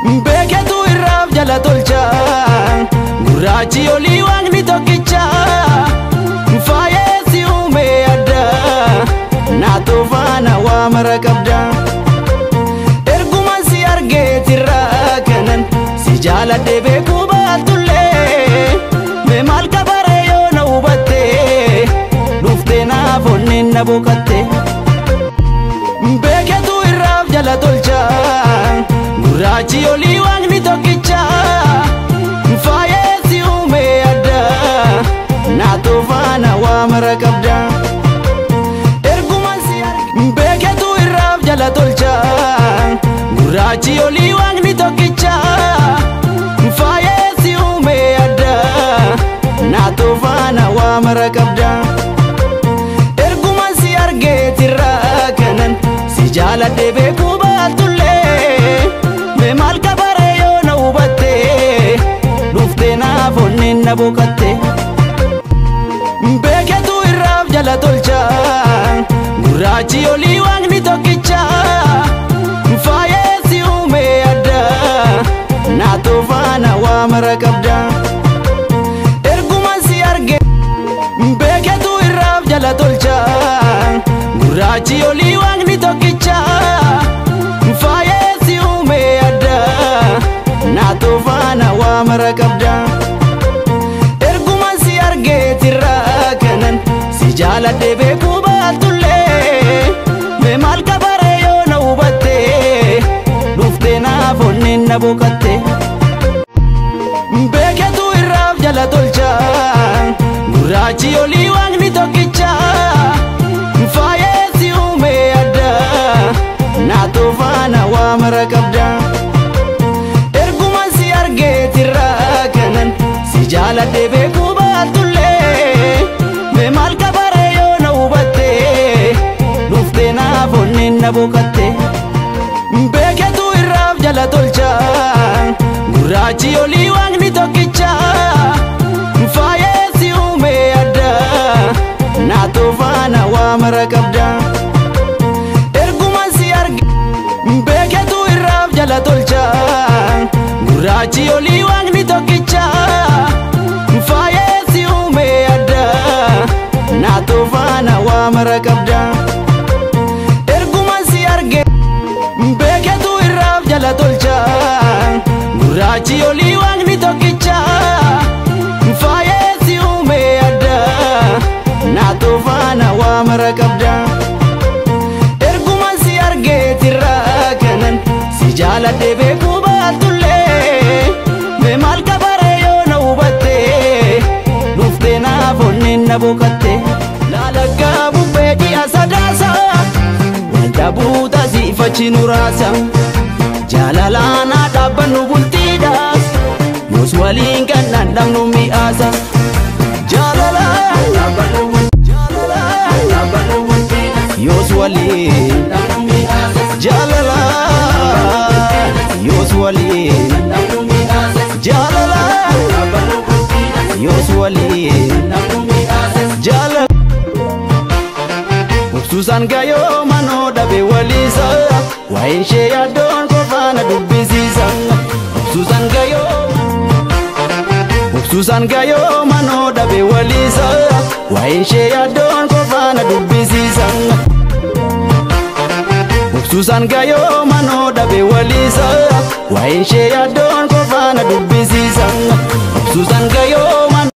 Beeketu irraaf jala tolcha gurraachi olii waaqni tokkicha faayessi uume adda naatoo faana waa mara qabda. Erguman si argeetirraa kanan si jaaladhe beekuu baatullee mee maal kabaree yoo na hubatte dhuftee naaf onneen na boqotte. Beeketu irraaf jala tolcha gurraachi olii waaqni tokkicha faayessi uume adda naatoo faana waa mara qabda. Erguman si arge beeketu irraaf jala tolcha gurraachi olii waaqni tokkicha faayessi uume adda naatoo faana waa mara qabda. Erguman si argeetirraa kanan si jaaladhe beekuu baatullee mee maal kabaree yoo na hubatte dhuftee naaf onneen na boqotte. Beeketu irraaf jala tolcha gurraachi olii waaqni tokkicha faayessi uume adda naatoo faana waa mara qabda. Erguman si arge beeketu irraaf jala tolcha gurraachi olii waaqni tokkicha faayessi uume adda naatoo faana waa mara qabda. Erguman si argeetirraa kanan si jaaladhe beekuu baatullee mee maal kabaree yoo na hubatte dhuftee naaf onneen na boqotte. Beeketu irraaf jala tolcha gurraachi olii waaqni tokkicha faayessi uume adda naatoo faana waa mara qabda. Erguman si argeetirraa kanan si jaaladhe beekuu baatullee mee maal kabaree yoo na hubatte dhuftee naaf onneen na boqotte. Beeketu irraaf jala tolcha gurraachi olii waaqni tokkicha faayessi uume adda naatoo faana waa mara qabda. Erguman si arge beeketu irraaf jala tolcha gurraachi olii waaqni tokkicha faayessi uume adda naatoo faana waa mara qabda. Erguman si arge beeketu irraaf jala tolcha gurraachi olii waaqni tokkicha faayessi uume adda naatoo faana waa mara qabda. Erguman si argeetirraa kanan si jaaladhe beekuu baatullee mee maal kabaree yoo na hubatte dhuftee naaf onneen na boqotte. Laalakkaa bubbee ji'a sadaasa walda buuta siifachi nu raasa jaalalaan haa dhaabbannu bultiidhaas yoos waliin kan dhandhamnu mi'aasa. Jaalalaan dhaabbannu jaalalaan dhaabbannu bultiidhaas yoos waliin jaalalaan yoos waliin jaalalaan yoos waliin jaalala. Obsuusaan gayoo manoo dhabe waliisa waa'een ishee yaaddoon qofaana dubbisiisa. Obsuusaan gayoo Obsuusaan gayoo manoo dhabe waliisa waa'een ishee yaaddoon qofaana dubbisiisa. Obsuusaan gayoo manoo dhabe waliisa waa'een ishee yaaddoon qofaana dubbisiisa.